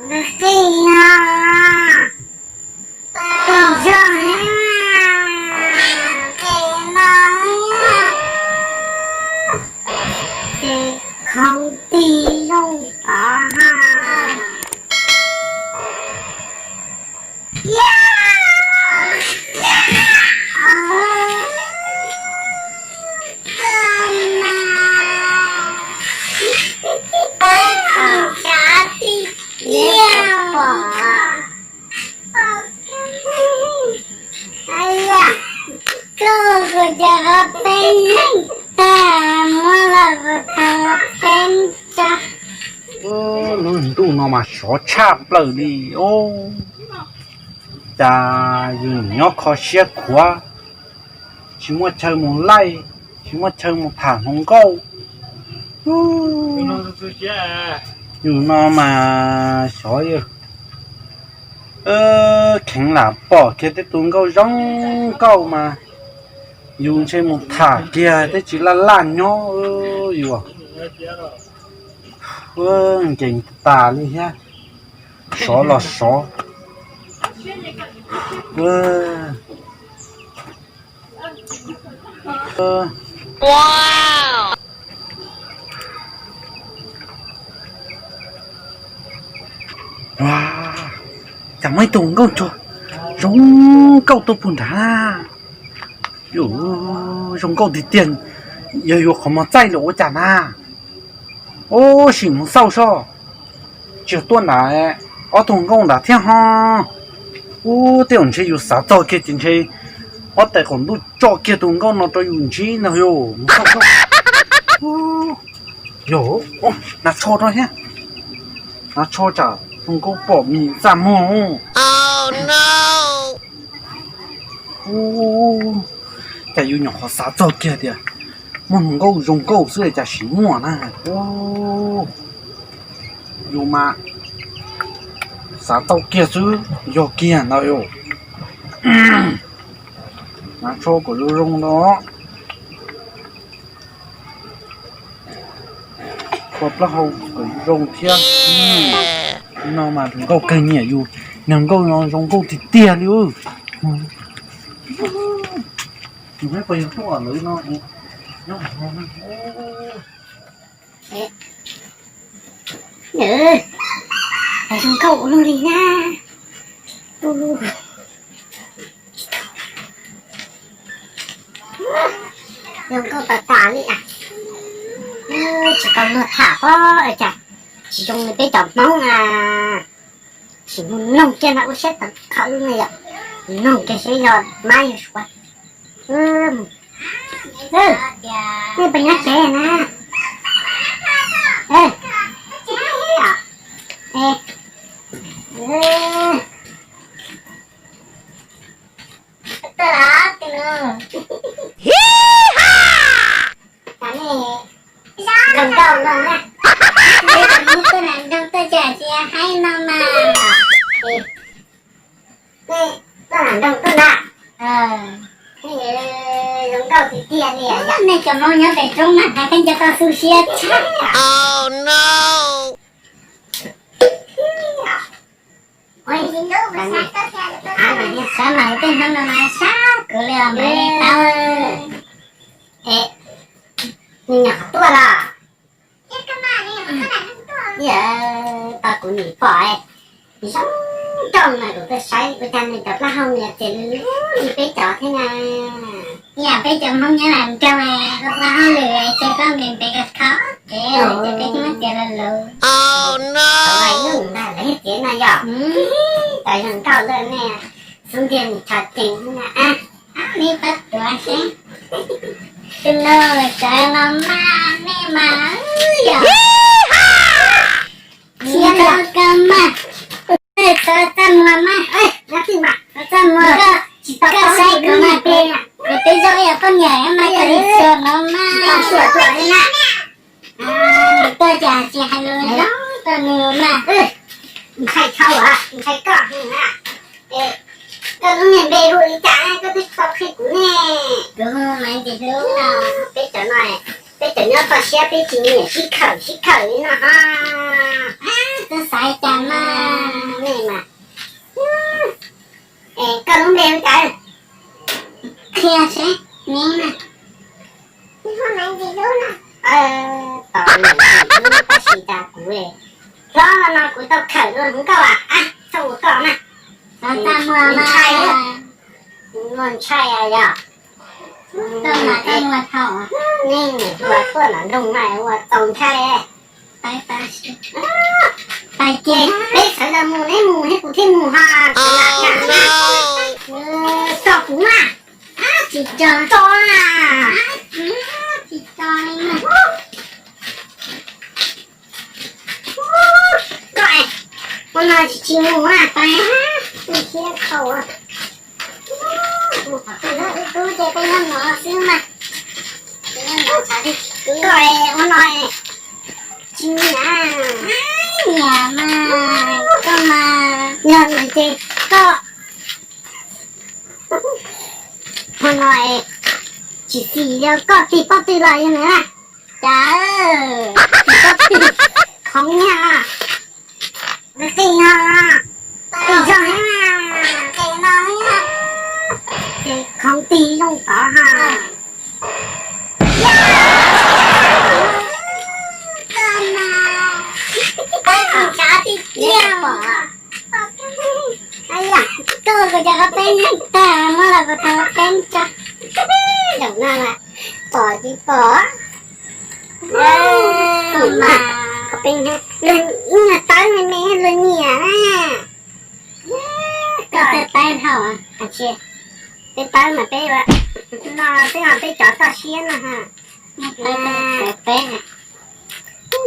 Qij no, tus zog, qij no, ces khov tig zoo tod ha. Koj kuv cov qhov peb neeg tag muab los kuv tag peb tsa. Lub ntuj no mas sov tshaj plaws li os. Cas yus nyob kho siab khuav, tsis muaj chaw mus laij, tsis muaj chaw mus tham hluas nkauj. Yus no mas xyov, kheev lam pom kiag tej tus nkauj zoo nkauj mas yus ntshe mus tham kiag twb tsis laj laj nyob yus. Nkees tas li thiab, sov los sov. Cas muaj ib tug nkauj tsuag zoo nkauj tuaj puag nrad. Zoo nkauj tiag tiag, yog yuav qhov muag txaij los ua cas na. Ub, sim mus xauj sob. Tsis tuaj nrad, ob tug nkauj nrad thiab ho. Ub, tej zaum ntshe yus xav txog kiag ces ntshe huab tais qaum ntuj tso kiag tus nkauj no rau yus ntsib ntag yog. Mus xauj sob. Yog, hnav tsho rau thiab. Hnav tsho tsam tus nkauj pom mis txaj muag. Ub, cas yus nyuam qhuav xav txog kiag tias muaj hluas nkauj zoo nkauj xwb cas sim muaj na. Ub, yus mas xav tau kiag xwb, yog kiag ntag. Hnav tsho kom zoo zoo no. Ua plaub hau kom zoo thiab. No mas hluas nkauj kawg nyiam yus, niag nkauj no zoo nkauj tiag tiag li. Yus peb puas yog tuaj lawv no. Zoo nkauj ua luaj li na. Zoo nkauj tas tas li. Tsis tau luag tham pob cas tsis zoo li peb cov Hmoob a. Tsis mus noog kiag no ua siab tawv khawv li yom. Noog kiag seb yog mab yog suav. Nej puas nyob tsev na? Zoo nkauj no na. Peb cov Hmoob tuaj nram nroog tuaj cas tsis haib no mas. Tuaj nram nroog tuaj ntag. Zoo nkauj tiag tiag li. Nej cov Hmoob nyob pem roob mas hais koj nco tau xu siab tshaj. Xav mas tej hnub no mas sab kuv li os, mam li tau. Nws nyuam qhuav tuaj los? Tau kuv nim pom, zoo nkauj mas kuv tuaj saib ua cas nws cov plaub hau nws ces lub li peb cov thiab na. Yam peb cov Hmoob nyob nram nroog, koj plaub hau lwm ces koj nqis nqis kho kev ces peb muab tias lus lus. Lawv tias no yog, cov zoo nkauj lawm ne, xub ntiag nws tshov ceev na. Neb pab tuav seb. Tus no tsav los mas nej mas yog. Tsis tau koj mas. Txhob txaj muag mas. Txhob txaj muag, koj saib kuv mas, kuv twb zoo ib yam poj niam mas koj tsis txuas no mas. Tuaj cas tsis hais lus zoo rau nws mas. Ntshai tshau, ntshai koj. Koj lub niag npe hu li cas koj twb tsis tau qhia kuv ne? Kuv hu Maiv Ntxwg Hlub no. Peb cov no, peb cov nyob toj siab peb tsis nyiam sib khawm sib khawm li no ho. Koj xav cas mas. Tos niam ntxim hlub tab sis cas kuv, hlob no no kuv tau khawm dua hluas nkauj a, txhob ua koj na. Ntshai, ntshai yog. Nej niam hluas tuaj nram nroog mas ua txaus ntshai. Peb sawv daws mus, neb mus thiab kuv thiaj mus ha, kuv lam kam na. Tso kuv mas. Tsis tso, tso na. Tsis tso li na. Koj, ua no tsis, tsis mus na, pais, ua siab khaus. Mus qhov twg, ib tug ces peb nyob no xwb mas. Koj, ua no tsis nyiam, nyiam mas, koj mas, yog nws ces koj, ua no tsis xis li, koj tig pob tw los yog nws na. Cas, tig pob tw, khoov nyab. Qis no, qis zog thiab, qis no thiab, ces khoov tig zoo tod ha. Koj mas, koj tsis tsav tiag tiag. Koj, kuv cov qhov teb nyob tag, muab los kuv cov qhov teb tso. Zaum no mas pom tsis pom. Tus mas, qhov peb nyob, luag nyiam tawb me me luag nyiam na. Koj tawb dhau, peb tawb mas peb, no peb, peb cov toj siab no ha. Peb,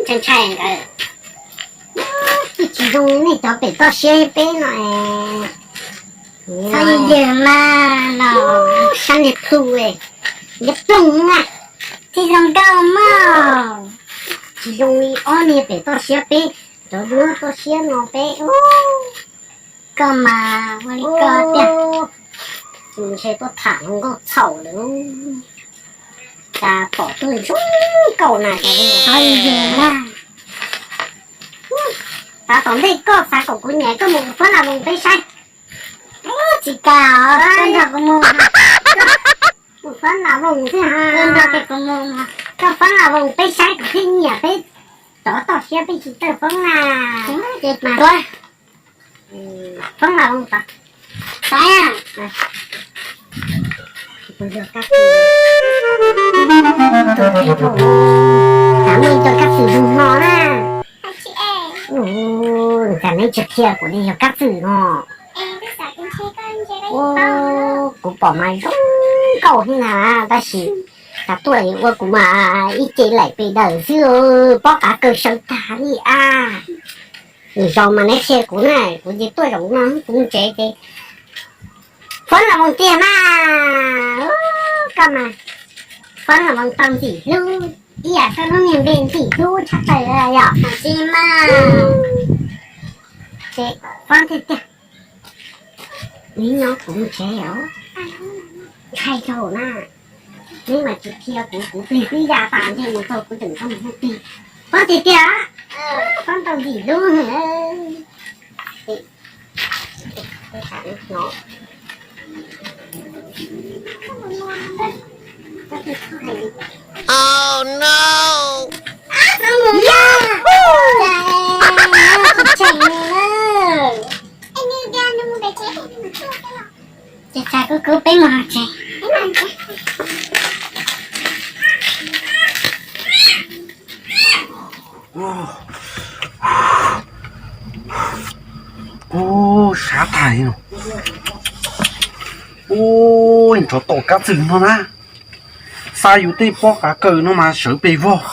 ntshai ntshai nkawd, twb tsis zoo li nej cov pem toj siab peb no. Txhob yws mas no, sab niag plhu, niag ploog na, tsis zoo nkauj mog. Tsis zoo li ob niag pem toj siab peb, cov duab toj siab no peb. Koj mas ua li koj tiag. Ntshe tuaj tham hluas nkauj txhaum lawm. Cas pom tuaj zoo nkauj na, txhob yws na. Tav tom ntej koj xav kom kuv nyiam koj mus ua fab la voos peb saib. Tsis kam, koj nrog kuv mus. Mus fab la voos xwb ha. Koj nrog kuv mus, koj fab la voos peb saib kuv thiaj nyiam peb cov toj siab peb tsis tawj foob na. Ces mas foob la voos tod. Saib, cas muaj ib co kab txwm zoo no na. Cas neb tsis qhia kuv tias yog kab txwm no? Kuv pom mas zoo nkauj thiab na, tab sis cas tuaj ua kuv mas ib ce laim pes daws xwb, pob qav kaws sawv tag li a. Lwm zaus mas neb qhia kuv na, kuv ces tuaj zaum no kuv mus tsev ces foob la voos tiag mas. Koj mas foob la voos tau ntxim hlub ib yam koj lub niag npe ntxim hlub tshaj plaws yom. Tsis mas, ces foob tiag tiag. Neb nyob kuv mus tsev os. Ntshai rau na, neb mas tsis qhia kuv, kuv plig twb ya tas ntshe mus txog kuv tseem tau mus hu plig. Foob tiag tiag, foob tau ntxim hlub. Ces txav kub kub peb mus hauv tsev. Ub, sab tag li no. Ub, nrov tom kab txwm no na. Xa yus tej pob qav kaws no mas sawv pes vog,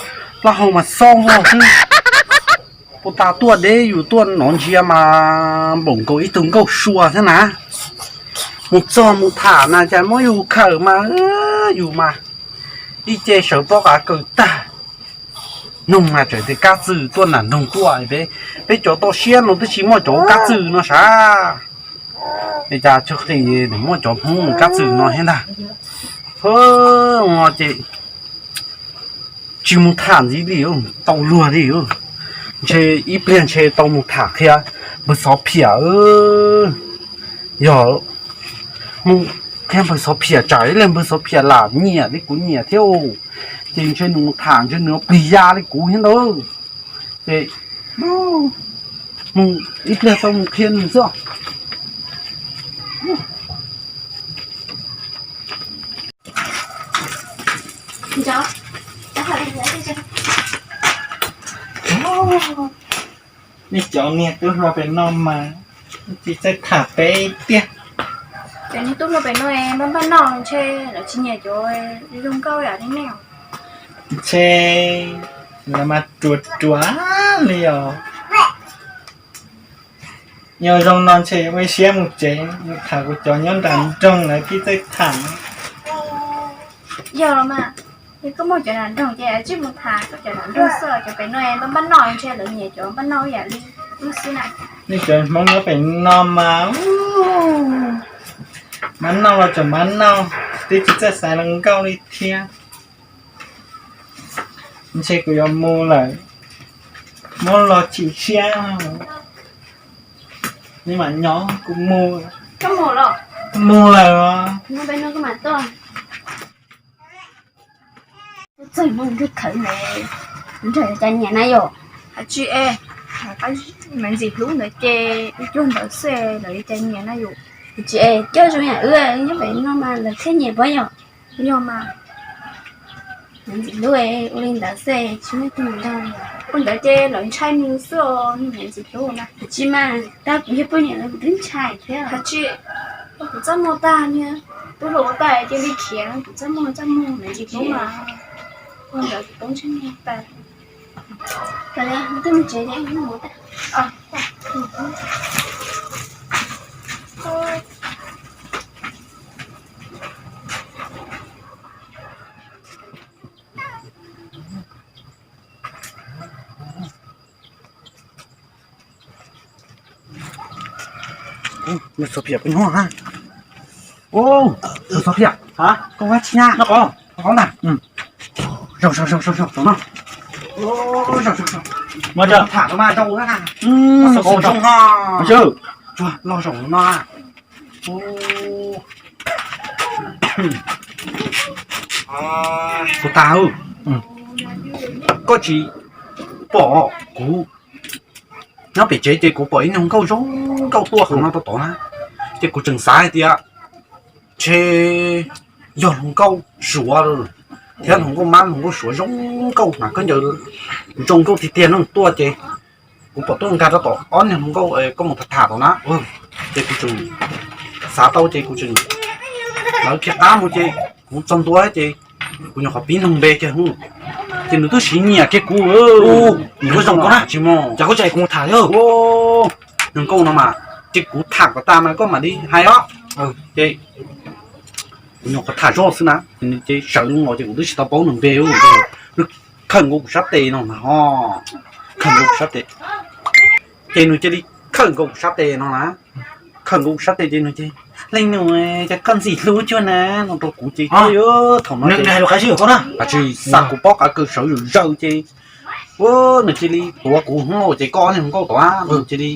plaub hau mas xob vog xwb. Puag ta tuaj deb yus tuaj nov ntsia mas npaum nkaus ib tug nkauj sua thiab na. Mus txog mus tham na cas muab yus khawm mas, yus mas ib ce sawv pob qav kaws tag. Noog mas tseem tias kab txwm tuaj nram nroog tuaj, peb, peb cov toj siab no twb tsis muaj cov kab txwm no sav. Es cas txog qis muaj cov Hmoob kab txwm no thiab ntag. Hos, no ces tsis mus tham ntxiv li, tau luag li. Ntshe ib pliag ntshe tau mus tham qhia npawg Xov Phiam. Yog mus Qhia npawg Xov Phiam, tsam ib leeg npawg Xov Phiam lam nyiam li kuv nyiam thiab. Ces ntshe nws mus tham ntshe nws plig ya li kuv thiab ntawd. Ces mus ib pliag tau mus qhia nws xwb. Nej cov niag tub hluas pem no mas tsis txawj tham peb tiag. Cov niag tub hluas pem no npaj npaj noj ntshe lawv tsis nyiam cov zoo nkauj yam li nej. Ntshe lawv mas ruam ruam li os. Yog zoo no ntshe ua siab mus tsev, mus tham kuv cov nyob nram nroog lawv thiaj txawj tham. Yog los mas, yog koj muaj cov nram nroog ces tsij mus tham koj cov nram nroog xwb, cov pem no npaj npaj noj ntshe lawv nyiam cov npaj noj ib yam li wb xwb na. Nej cov Hmoob nyob pem no mas, mab noj los tseem mab noj, twb tsis txawj xav hluas nkauj li thiab. Ntshe kuv yuav mus lawm, muab los chim siab, nej mam nyob kuv mus. Mus lawm. Txawg muaj nrog khawv ntawd, nrog cov nyiam na yom. Hais tsis es, Maiv Ntxim Hlub ntawd ces ib cuag ntawd xwb lawv li cov nyiam na yom. Tsis es, coj zoo yam wb nyob pem no mas lawv thiaj nyiam pob yom. Yog mas. Maiv Ntxim Hlub ua li ntawd xwb tsis muaj tus nrog. Ua ntawd ces lawv ntshai nws xwb os, Maiv Ntxim Hlub na. Tsis mas, tab kuv yog poj niam los kuv twb ntshai thiab. Hais tsis, kuv txaj muag tag niag, tub hluas ua tag cia li khiav, kuv txaj muag txaj muag Maiv Ntxim Hlub mas. Ua ntawd kuv poob tsis muag tag. Kav liam, twb mus tsev ces mus tag. Nws Xov Phiam puas nyob ha? Nws Xov Phiam, koj ua tsi na? Noj qos, noj qos ntag. Zaum, zaum, zaum, zaum, zaum no. Zaum, zaum, zaum. Mas tham mas zaum na. Xov Phiam zoo ho. Tsuag loj zaum no. Tus tas, koj tsis pom kuv nyob pem tsev ces kuv pom ib hluas nkauj zoo nkauj tuaj qhov no tau tod na, ces kuv tseem xav hais tias ntshe yog hluas nkauj suav thiab hluas nkauj mab hluas nkauj suav zoo nkauj mas khaub ncaws zoo nkauj tiag tiag no tuaj ces kuv pom tuaj nkag rau tom ob niag hluas nkauj koj mus tham tham tod na. Ces kuv tseem xav tau ces kuv tseem lawv kiag qab mus ces kuv txog ntua ces kuv nyuam qhuav pib nug npe kiag hu, ces nws twb siv nyiam kiag kuv. Nws zoo nkauj na, tsis mus cas koj tsis hais kuv mus tham thiab. Hluas nkauj no mas ces kuv tham kom tas mas koj mam li hais os. Ces kuv nyuam qhuav tham zoj xwb na, ces nws ces sawv los ces kuv twb tsis tau paub nws npe. Nws khawm nkaus kuv sab tes no mas ho, khawm nkaus kuv sab tes, ces nws cia li khawm nkaus kuv sab tes no na, khawm nkaus kuv sab tes ces nws ces, leej nus, ces koj ntxim hlub cuag na no rau kuv ces koj yuav thaum no ces, tsis xa kuv pob qa kaw sawv zom zaws ces nws cia li tuav kuv hlo ces koj niag hluas nkauj tod nws cia li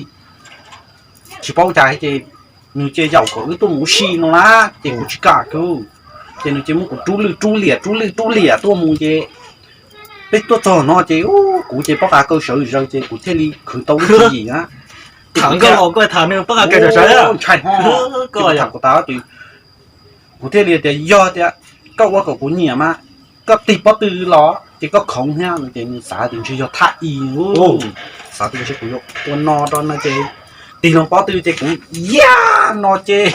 tsis paub cas ces nws cia yaum kom wb tuaj mus ua si no na, ces kuv tsis kam kiag, ces nws cia muab kuv rub lwj rub liam rub lwj rub liam tuaj mus ces peb tuaj txog no ces kuv ces pob qa kaw sawv zaws ces kuv thiaj li khwv tau lub tswv yim na. Tham nkauj los koj tham nws pob qa kaw sawv sawv. Ntshai ho, ces kuv tham kuv tas ces kuv thiaj li tias yog tias koj ua kom kuv nyiam mas koj tig pob tw los ces koj khoov thiab no ces nws xav tias ntshe yog thaj i, xav tias ntshe kuv yuav ua no rau no ces tig loo pob tw ces kuv yaj no ces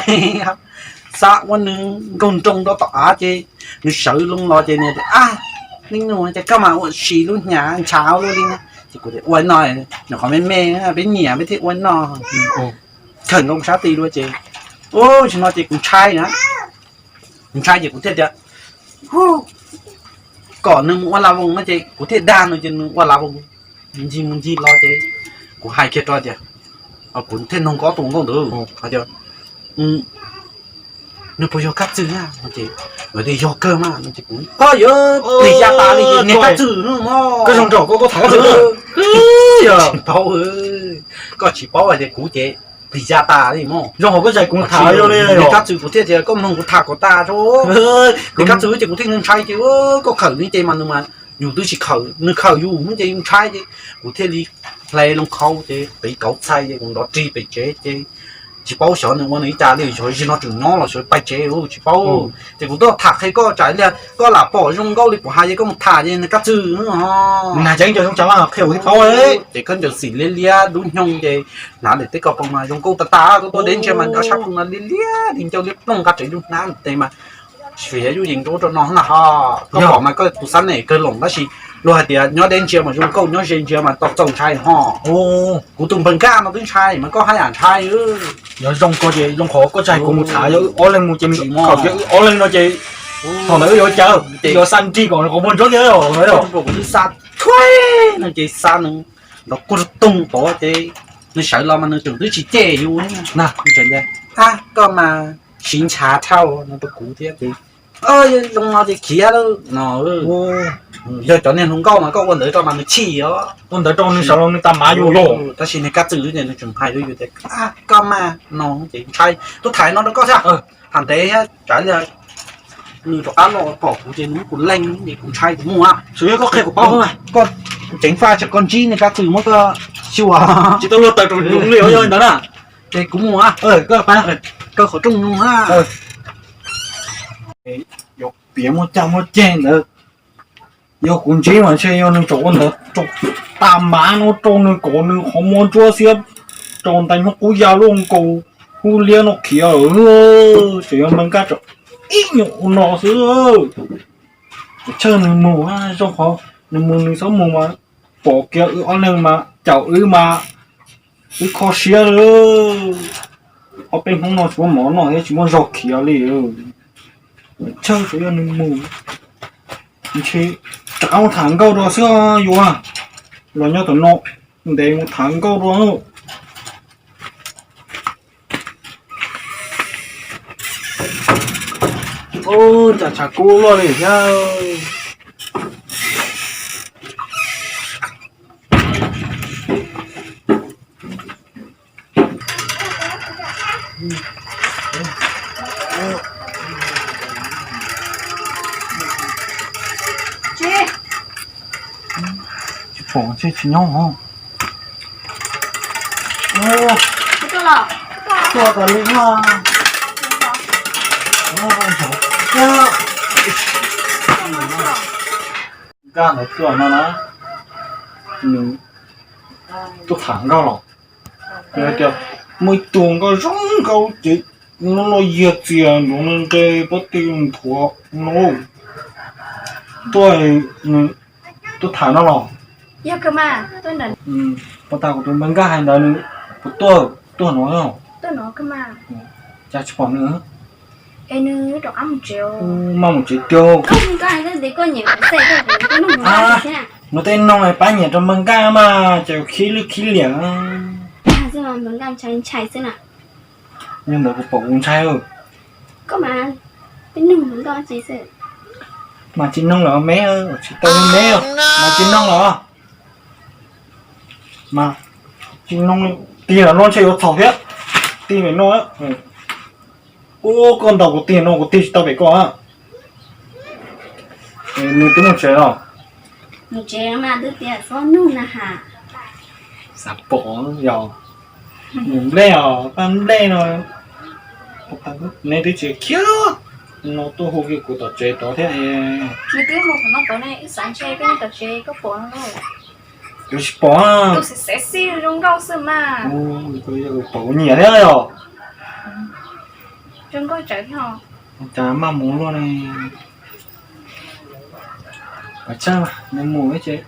xav ua nws nkaug nroo rau tom av ces nws sawv loo los ces nws tias, a, leej nus, ces koj mam ua si lub hnyav ntshav luaj li na. Ces kuv tias ua no, nyuam qhuav me me peb nyiam peb thiaj ua no. Khawm nkaus sab tes dua ces, ub, tam sim no ces kuv ntshai na, kuv ntshai ces kuv thiaj tias, hu, kom nws mus ua la voos no ces kuv thiaj dag nws ces nws ua la voos ncig mus ncig los ces kuv hais kiag rau tias, kuv thiaj nug nkawd tus nkauj ntawd hais tias, nws puas yog Kab Txwg na no ces nkawd tias yog kawg mas no ces kuv, koj yuav plig ya tas li niag Kab Txwg no, koj zoo nraug koj koj tham Kab Txwg, tsis paub, koj tsis paub hais tias kuv ces plis ya tas li mog. Zoo hauv koj tsis hais kuv tham li, Kab Txwm, kuv thiaj tias koj mloog kuv tham kom tas tso. Kab Txwm ces kuv thiaj ntshai ces koj khawm nws ces mas nws mas yus twb tsis khawm, nws khawm yus ces yus ntshai ces kuv thiaj li hle loo khau ces pem kauv txhais ces kuv nrov rig pem tsev ces tsis paub xyov nws ua nws ib cas li, xyov zaum no tseem nyob los xyov pais tsev tsis paub. Ces kuv tuaj tham qhia koj tsam ib pliag koj lam pom zoo nkauj li kuv hais ces koj mus tham ces nws Kab Txwm na, ces koj ncaws xim liab liab dub nyoog ces hnav daim teb ko poo mas zoo nkauj tas tas, koj tuaj deb ntsia mas nrov sab ploog no liab liab li ncauj liab ploog nqa tsev lub hnab tes mas fiav yuj yees rau ub rau no na ho. Koj pom mas koj tus xab nem kawg loos tab sis luag hais tias nyob deb ntsia mas zoo nkauj, nyob ze ntsia mas tau txaus ntshai ho. Kuv tus npawg Nkaj no twb ntshai mas koj haj yam ntshai. Yog zoo ko ces zoo qhov koj tsis hais kuv mus tham, yog wb ob leeg mus ces, yog wb ob leeg no ces thaum ntawd wb yuav ua cas, yuav xa nrig kom qhov muag ntsuab tiag. Kuv twb xa thuav no ces xa nws nrov kuj toog tod ces nws sawv los mas nws tseem twb tsis cem yus na. Koj mas siv ntshav dhau no rau kuv thiab ces zoo no ces khiav lawm no. Yog cov niag hluas nkauj mas koj ua ntawd rau mas nws chim os. Ua ntawd rau nws sawv los nws tas mav yus los. Tab sis niag Kab Txwm ces nws tseem hais rau yus tias koj mas no ces ntshai, tuaj tham no rau koj thiab. Tham ntev thiab tsam ib pliag nws rov qab los pom kuv ces nws muab kuv leeg ces kuv ntshai kuv mus. Tsuas yog koj qhia kuv paub, koj ceev faj tsam koj ntsib niag Kab Txwm muab koj xyuas. Tsis tau luag taws rau nws li yog ntawd na. Ces kuv mus, koj qhov rooj mus. Yuav piav muaj caj muaj ceg ntawd, yog kuv ntsib mas ntshe yog nws tseem ua ntawd rau tas mav no rau nws kom nws qhov muag ntsuab xiab rau ntais nyob qub ya luaj nkaus hub liab no khiav. Tseem yog npawg Nkaj tseem ib nyuag ua no xwb. Tshawj nws mus, zoo qhov nws mus nws txhob mus mas pom kiag wb ob leeg mas caum wb mas wb kho siab lawm. Ob peb hnub no tsis muaj mov noj thiab tsis muaj zog khiav li. Tshawj tsuas yog nws mus, ntshe rov qab mus tham nkauj dua xwb yuav, los nyob tom no ntev mus tham nkauj dua. Cas tshav kub luaj li thiab. Tsis pom, tsis nyob. Tuaj tas li. Nkaj ntawd tuaj no na, nws tuaj tham nkauj los, hais tias muaj ib tug nkauj zoo nkauj ces no no yiag txias nrov nqe pob tw nthuav no. Tuaj, tuaj tham no los. Puas tas kuv tus npawg Nkaj hais ntawd nws puas tuaj, tuaj no, cas tsis pom nws? Maj mus tsev tiag. Nws tej noog pab nyiam rau npawg Nkaj mas ces khib lwj khib liam. Yog ntawd kuv pom kuv ntshai. Mas tsis noog lawm me, tsis tau me, mas tsis noog lawm. Mas tsis noog, tig lawm no ntshe yuav txhaum thiab. Tig lawm no, ua koj ntaus kuv tig no kuv tig tsis tau pem koj. Nws twb mus tsev los? Mus tsev mas twb tias txhob nug na has. Xav pom yog mus nplej os, paj nplej no. Neb twb tsis khiav no tuaj hu kiag kuv tom tsev tod thiab. Nws twb mus no tod ne, wb xav ntshe koj tom tsev koj pom no. Kuv tsis pom. Tus xev xev xij zoo nkauj xwb mas. Pom kuv nyiam thiab yog. Zoo nkauj tsawv thiab. Cas maj mus luaj ne. Pab tshaj, nws mus ces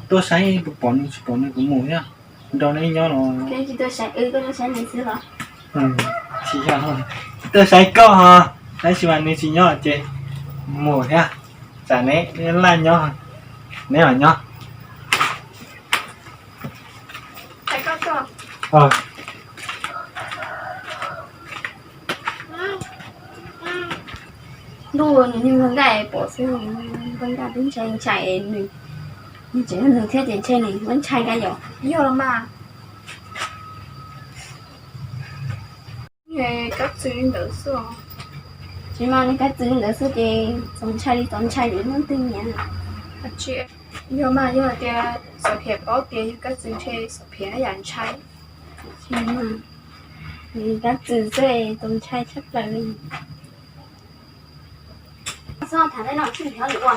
tuaj saib puas pom nws, tsis pom nws kuv mus thiab. Nrog neb nyob los. Tsis yog, tuaj saib koj ho, tab sis mas nws tsis nyob ces mus thiab. Tsam neb laj nyob, neb los nyob. Ntuj, nws niag npawg Nkaj pom xwb, npawg Nkaj twb ntshai ntshai, nws tseem yog nws thiab ces ntshe nws muab ntshai Nkaj yom. Yog los mas. Kab txwv li ntawd xwb. Tsis mas nws kab txwv li ntawd xwb ces txaus ntshai li txaus ntshai li hnub twg nyiam. Tsis, yog mas yog tias Xov Phiam paub tias yog kab txwv ntshe Xov Phiam yam ntshai. Tsis mas, nws kab txwv xwb txaus ntshai tshaj plaws li. Txhob tham tej no, tsij nrhiav lwm ua.